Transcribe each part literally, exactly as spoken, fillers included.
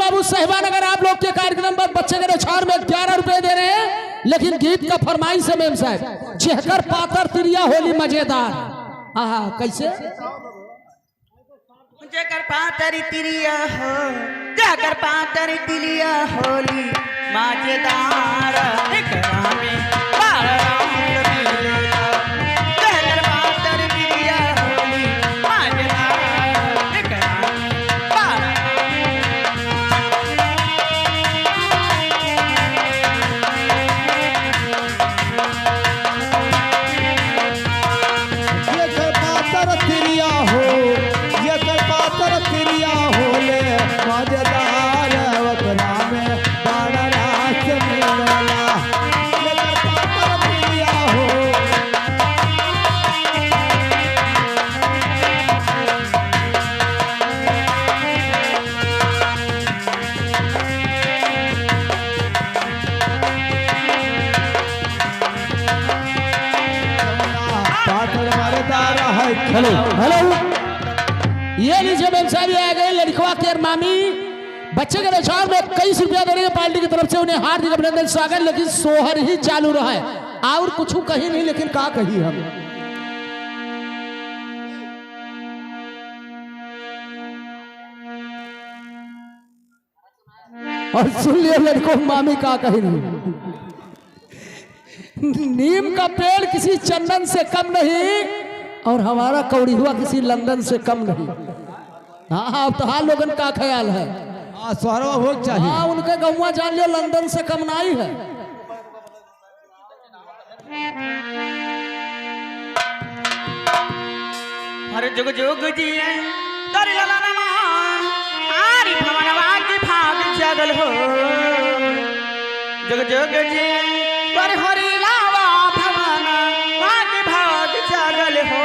बाबू साहिबान अगर आप लोग के कार्यक्रम पर बच्चे के न्योछावर में ग्यारह रुपए दे रहे हैं, लेकिन गीत का फरमाइश है मेम साहब, जेहकर पातर तिरिया होली मजेदार। आहा, कैसे? जेकर पातर तिरिया हो, जेकर पातर तिरिया होली मजेदार, एकरा में बड़ा रंग मिलेला। जेकर पातर तिरिया होली मजेदार, एकरा में बड़ा जेकर पातर तिरिया हो, जेकर पातर तिरिया होले मजेदार, ओकरा में बड़ा रस मिलेला। जेकर पातर तिरिया हो। पातर मजेदार है। हेलो, हेलो। ये लीजिए मेम साहब, ये आ गए लड़कवा के मामी। बच्चे के न्योछावर में इक्कीस रुपया देने के पार्टी की तरफ से उन्हें हार्दिक अभिनंदन, स्वागत। लेकिन सोहर ही चालू रहा है, और कुछ कही नहीं, लेकिन का कही हम। और सुन लियो लड़कों, मामी का कही नहीं। नीम का पेड़ किसी चंदन से कम नहीं, और हमारा कौड़ी हुआ किसी लंदन से कम नहीं। हाँ, हाँ, अब तो हाल लोगन का ख्याल है? हाँ, सोहरवा हो चाहिए। हाँ, उनके गौवा जान लियो, लंदन से कम नहीं है। हर जुग जुग जिए तोर ललनमा, आरी भवनवा के भाग जागल हो। जुग जुग जिए तोर हरि लावा भवनवा के भाग जागल हो।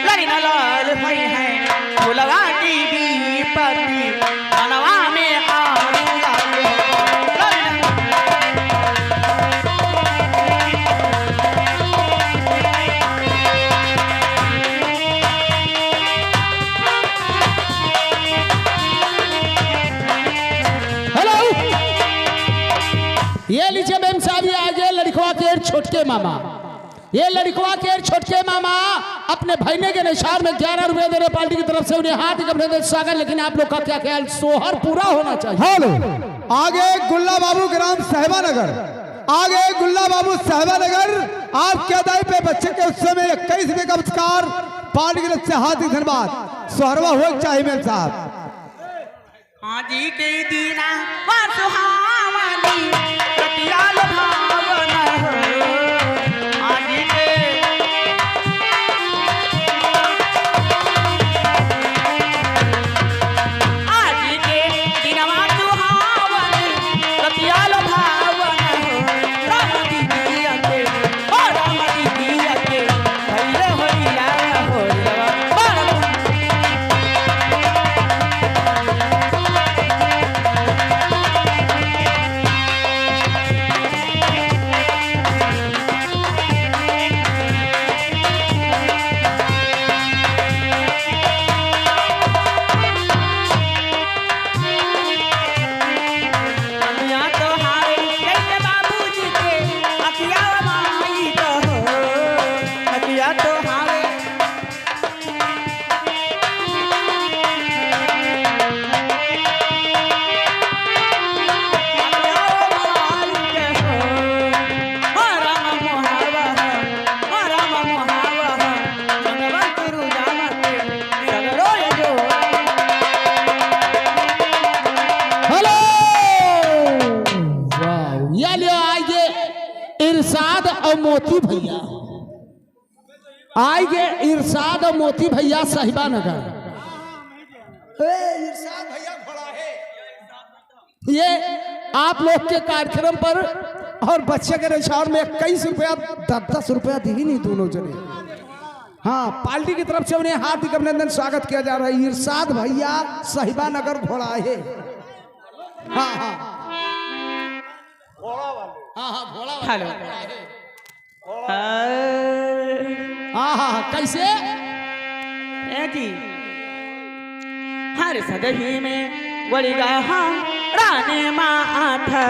लड़ी न लाल भई है फुलवा की विपत्ति, मनवा में आग लागे। हेलो, ये लीजिए मेम साहब, ये आ गए लड़कवा के छोटके मामा। ये लड़कवा के छोटके मामा अपने भइने के न्योछावर में ग्यारह रुपए दे रहे पार्टी की तरफ से, उन्हें हार्दिक अभिनंदन, स्वागत। लेकिन आप लोग का क्या ख्याल, सोहर पूरा होना चाहिए। हेलो, आगे गुल्ला बाबू ग्राम साहिबानगर, आगे गुल्ला बाबू साहिबानगर, आपके अदाई पे बच्चे के उत्सव में इक्कीस रुपए का पुरस्कार, पार्टी की तरफ से हार्दिक धन्यवाद। सोहरवा हो चाहिए मेम साहब। आजी के दीना वा सुहावनी, रतिया लुभावन हो। आजी के, आजी के दीनवा सुहावनी, रतिया लुभावन हो। राम दीदिया के, ओ राम दीदिया के, भैया होइला होइला, बड़ा अखिया तोहारे जैसे बाबूजी के अखिया माई क हो। अखिया तोहारे हेलो, वाह, या लियो आइए इरशाद और मोती भैया। आइए इरशाद और मोती भैया साहिबानगर। ए, इरशाद भैया घोड़ा है। ये आप लोग के कार्यक्रम पर और बच्चे के न्योछावर में इक्कीस रुपया, दस दस रुपया दी ही नहीं दोनों जने। हाँ, पार्टी की तरफ से उन्हें हार्दिक अभिनंदन, स्वागत किया जा रहा है। इरशाद भैया साहिबानगर घोड़ा है। हाँ, हाँ। हाँ, हाँ, घोड़ा वाले। हेलो। हाँ। हाँ, हाँ, हाँ, कैसे? ए जी, हर सदही में बड़ी गाहा। रानी माथा